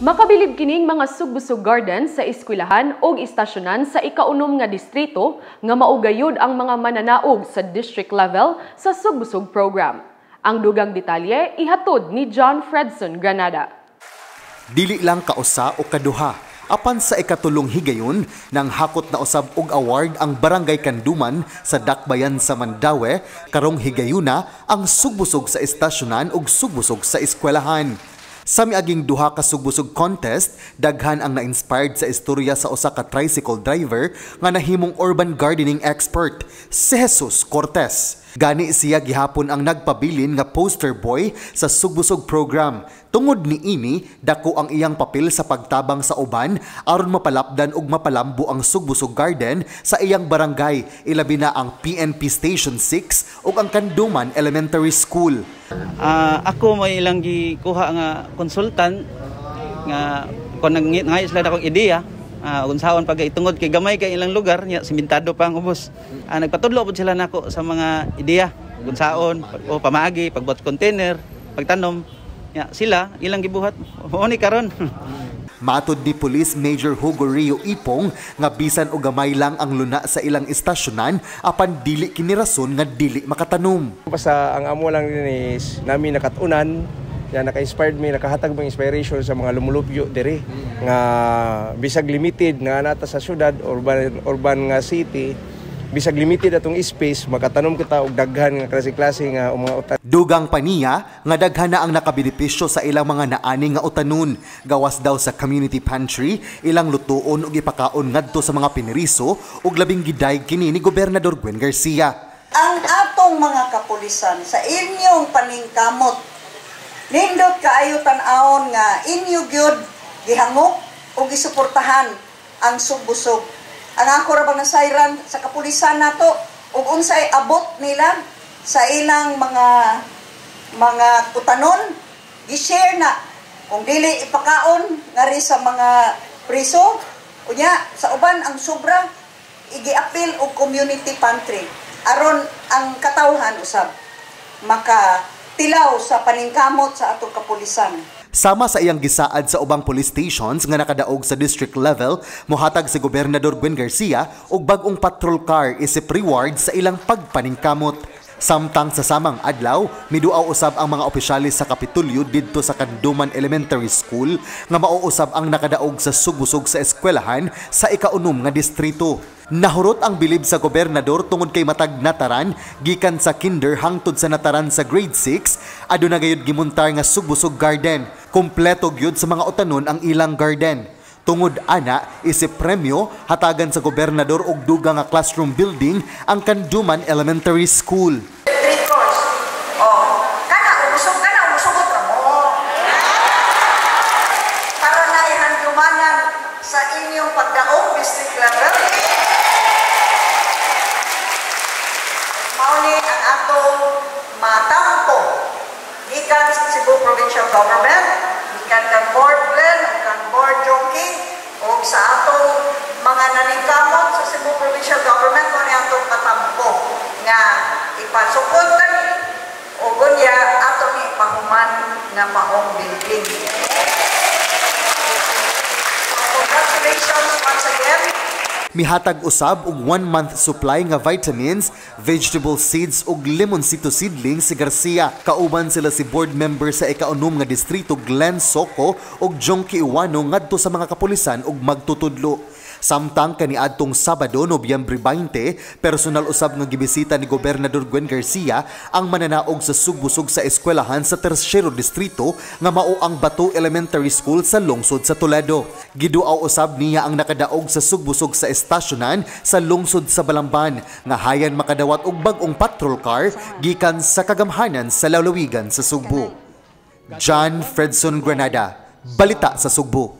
Makabilib kining mga Sugbusog Garden sa eskwelahan o istasyonan sa ikaunom nga distrito nga mao gayud ang mga mananaog sa district level sa Sugbusog program. Ang dugang detalye ihatod ni John Fredson Granada. Dili lang kausa o kaduha, apan sa ikatulong higayon nang hakot na usab og award ang Barangay Canduman sa Dakbayan sa Mandaue, karong higayuna ang Sugbusog sa istasyonan ug Sugbusog sa eskwelahan. Sa miaging duha ka Sugbusog contest, daghan ang na-inspired sa istorya sa usa ka tricycle driver nga nahimong urban gardening expert, si Jesus Cortez. Gani siya gihapon ang nagpabilin nga poster boy sa Sugbusog program. Tungod ni ini, dako ang iyang papel sa pagtabang sa uban aron mapalapdan ug mapalambo ang Sugbusog Garden sa iyang barangay, ilabi na ang PNP Station 6 ug ang Canduman Elementary School. Ako may ilang gikuha nga consultant nga kung nangayos sila akong ideya unsaon pag itungod kay gamay kay ilang lugar nya, simentado pa ang ubos. Nagpatudlo pud sila nako sa mga ideya unsaon o pamaagi pagbuhat container, pagtanom nya, sila ilang gibuhat mao ni karon. Matod ni Police Major Hugo Rio Ipong nga bisan og gamay lang ang luna sa ilang istasyonan, apan dili kini rason nga dili makatanom. Basta ang amo lang din is nami nakatunan ya, naka-inspired mi, nakahatag mo inspiration sa mga lumulupyo diri nga bisag limited nga nata sa syudad, urban urban nga city, bisag limited atong space, makatanom kita og daghan nga klase-klase nga mga utan. Dugang pa niya nga daghan na ang nakabenepisyo sa ilang mga naani nga utanon. Gawas daw sa community pantry, ilang lutuon ug ipakaon ngadto sa mga piniriso ug labing gidayeg kini ni Gobernador Gwen Garcia. Ang atong mga kapulisan, sa inyong paningkamot, nindot kaayo tan-awon nga inyo gyud gihangop o gisuportahan ang Sugbusog. Ang ako ra bang nasayran sa kapulisan nato ug unsay abot nila sa ilang mga utanon, gi-share na kung dili ipakaon ngari sa mga priso, unya sa uban ang sobra igiapil og community pantry aron ang katawhan usab maka tilaw sa paningkamot sa atong kapulisan. Sama sa iyang gisaad sa ubang police stations nga nakadaog sa district level, mohatag si Gobernador Gwen Garcia og bag-ong patrol car isip reward sa ilang pagpaningkamot. Samtang sa samang adlaw, miduaw usab ang mga opisyalis sa Kapitolyo didto sa Canduman Elementary School nga mauusab ang nakadaog sa Sugbusog sa eskwelahan sa ikaunom nga distrito. Nahurot ang bilib sa gobernador tungod kay matag nataran gikan sa kinder hangtod sa nataran sa grade 6 aduna gayud gimuntar nga Sugbusog Garden. Kompleto gyud sa mga utanon ang ilang garden. Tungod ana, isip premyo, hatagan sa gobernador og dugang nga classroom building ang Canduman Elementary School. Three course. Oh, kana usog kana usugot ra mo. Para na ihandumanan sa inyong pagdaog district level. Mao ni ang atong matampo gikan sa Cebu Provincial Government, gikan kang Board Glenn ug kang Board Jockey ug sa atong mga naningkamot sa Cebu Provincial Government, mao ni atong matampo nga ipasukod kani ug unya ato ni pahuman nga maong building. So, congratulations once again. Mihatag usab og 1 month supply nga vitamins, vegetable seeds ug limoncito seedlings si Garcia. Kauban sila si board member sa ikaunom nga distrito Glenn Soco ug Jonky Iwano ngadto sa mga kapulisan ug magtutudlo. Samtang kaniadtong Sabado, Nobyembre 20, personal usab nga gibisita ni Gobernador Gwen Garcia ang mananaog sa Sugbusog sa eskwelahan sa Tersyero Distrito nga mao ang Bato Elementary School sa lungsod sa Toledo. Giduaw usab niya ang nakadaog sa Sugbusog sa estasyonan sa lungsod sa Balamban nga hayan makadawat og bag-ong patrol car gikan sa kagamhanan sa lalawigan sa Sugbo. John Fredson Granada, Balita sa Sugbo.